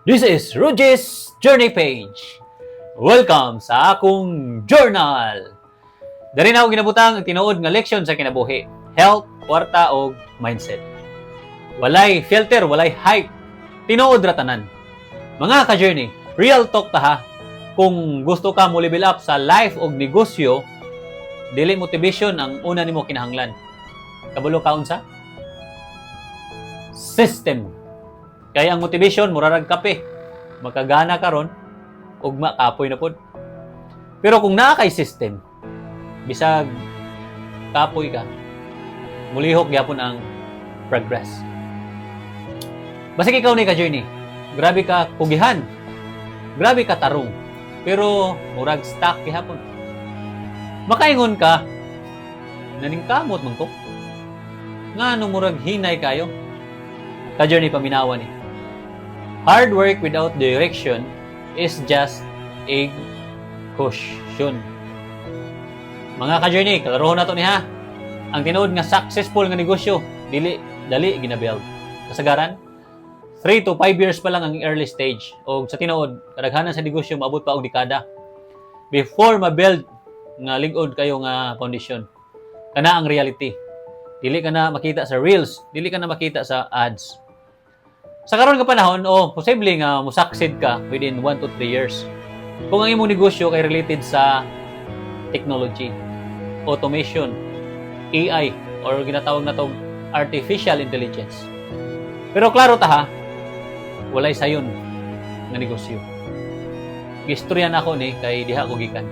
This is Rudy's Journey Page. Welcome sa akong journal. Diri na ako ginabutang ang tinuod nga leksyon sa kinabuhi: health, kwarta o mindset. Walay filter, walay hype. Tinuod ra tanan. Mga ka-journey, real talk ta ha. Kung gusto ka mo level up sa life o negosyo, dili motivation ang una nimo kinahanglan. Kabalo ka unsa? System. Kaya ang motivation, murarag kape. Makagana karon, ugma kapoy na pod. Pero kung naa kay system, bisag kapoy ka, mulihok gyapon ang progress. Basig ikaw ni ka-journey, grabe ka kugihan, grabe ka tarong, pero murag stuck gihapon. Makaingon ka, "Naningkamot man ko. Ngano murag hinay kayo?" Ka-journey, paminawa ni. Hard work without direction is just a caution. Mga ka-journey, klarohon nato ni ha. Ang tinuod nga successful nga negosyo, dili dali gina-build. Kasagaran, 3 to 5 years pa lang ang early stage. O sa tinuod, kadaghanan sa negosyo maabot pa og dekada before ma-build nga lig-on kayo nga foundation. Kana ang reality. Dili ka na makita sa reels, dili ka na makita sa ads. Sa karon nga panahon, oh, posible nga mo-succeed ka within 1 to 3 years kung ang imong negosyo kay related sa technology, automation, AI, or ginatawag na tong artificial intelligence. Pero klaro ta ha, walay sayon nga negosyo. Gistorya na ako ni kay diha ko gikan.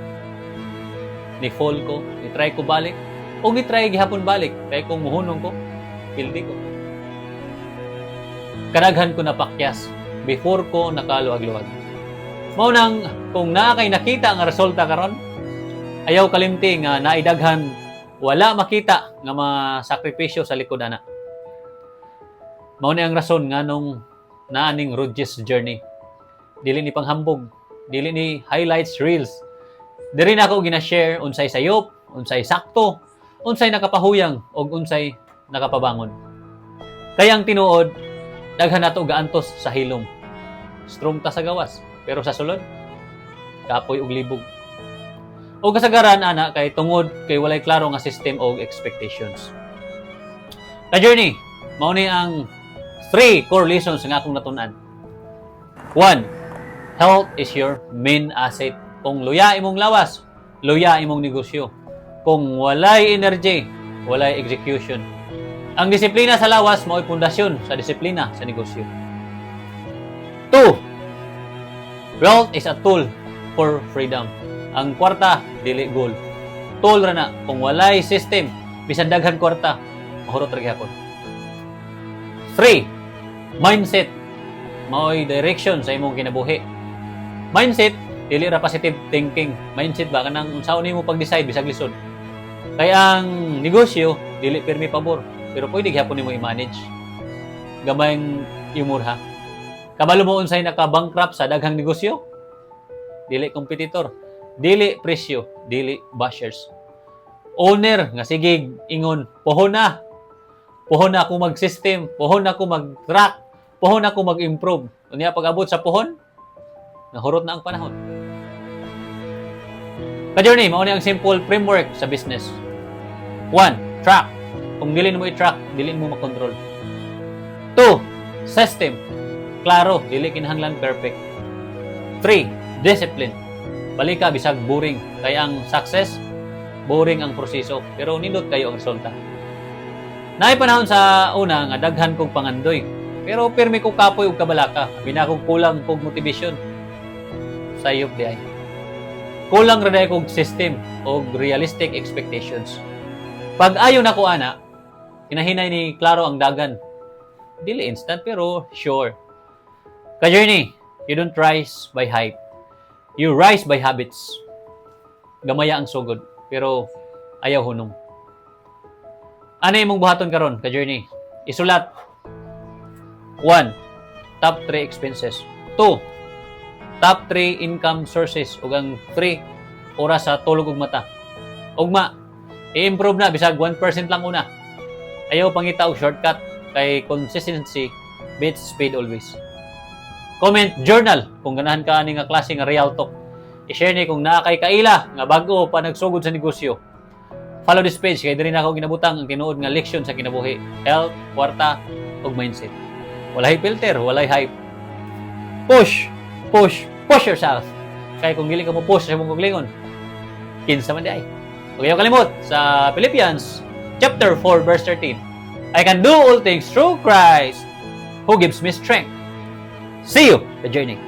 Ni fall ko, ni try ko balik, o ni try gihapon balik kay kung muhunong ko, pildi ko. Kadaghan ko napakyas before ko nakaluwag-luwag. Mao nang kung naa kay nakita nga resulta karon, ayaw kalimti nga naay daghan wala makita nga mga sakripisyo sa likod ana. Mao ni ang rason nganong naa ning Rudy's Journey. Dili ni panghambog, dili ni highlights reels. Diri na ako gina-share unsay sayop, unsay sakto, unsay nakapahuyang ug unsay nakapabangon. Kaya ang tinuod, daghan nato gaantos sa hilom. Strong ta sa gawas, pero sa sulod, kapoy ug libog. O kasagaran ana kay tungod kay walay klaro nga system og expectations. Ka-journey, mao ni ang three core lessons nga akong natun-an. One, health is your main asset. Kung luya imong lawas, luya imong negosyo. Kung walay energy, walay execution. Ang disiplina sa lawas mao'y pundasyon sa disiplina sa negosyo. Two, wealth is a tool for freedom. Ang kwarta, dili goal. Tool ra na. Kung walay system, bisan daghan kwarta, mahurot ra gihapon. Three, mindset. Mao'y direction sa imong kinabuhi. Mindset, dili ra positive thinking. Mindset ba kanang unsaon nimo pag-decide bisag lisod. Kay ang negosyo dili pirmi pabor, pero pwede gihapon nimo i-manage. Gamayng humor ha. Kabalo mo unsay naka-bankrupt sa daghang negosyo? Dili competitor, dili presyo, dili bashers. Owner nga sige ingon, "Pohon na. Pohon na ako mag-system, pohon na ako mag-track, pohon na ako mag-improve." Unya pag-abot sa pohon, nahurot na ang panahon. Ka-journey, mao ni ang simple framework sa business. One, track. Kung dili mo i-track, dili mo makontrol. Two, system. Klaro, dili kinahanglan perfect. Three, discipline. Balika bisag boring. Kay ang success, boring ang proseso, pero nindot kayo ang resulta. Naay panahon sa una nga daghan kog pangandoy. Pero pirmi ko kapoy ug kabalaka. Abi nako kulang kog motivation. Sayop diay. Kulang ra diay kog system og realistic expectations. Pag ayo nako ana, kinahinay ni klaro ang dagan. Dili instant pero sure. Ka-journey, you don't rise by hype. You rise by habits. Gamaya ang sugod, pero ayaw hunong. Ano imong buhaton karon, ka-journey? Isulat. 1. Top 3 expenses. 2. Top 3 income sources ug ang 3, oras sa tulog ug mata. Ugma, i-improve na bisag 1% lang una. Ayaw pangita og shortcut kay consistency beats speed always. Comment "journal" kung ganahan ka ani nga klase nga real talk. I-share ni kung naa kay kaila nga bag-o pa nagsugod sa negosyo. Follow this page kay diri na ako ginabutang ang tinuod nga leksyon sa kinabuhi, health, kwarta ug mindset. Walay filter, walay hype. Push, push, push yourself. Kay kung dili ka mo push sa imong kaugalingon, kinsa man diay? Huwag kayo kalimot sa Philippians chapter 4 verse 13. "I can do all things through Christ who gives me strength." See you the journey.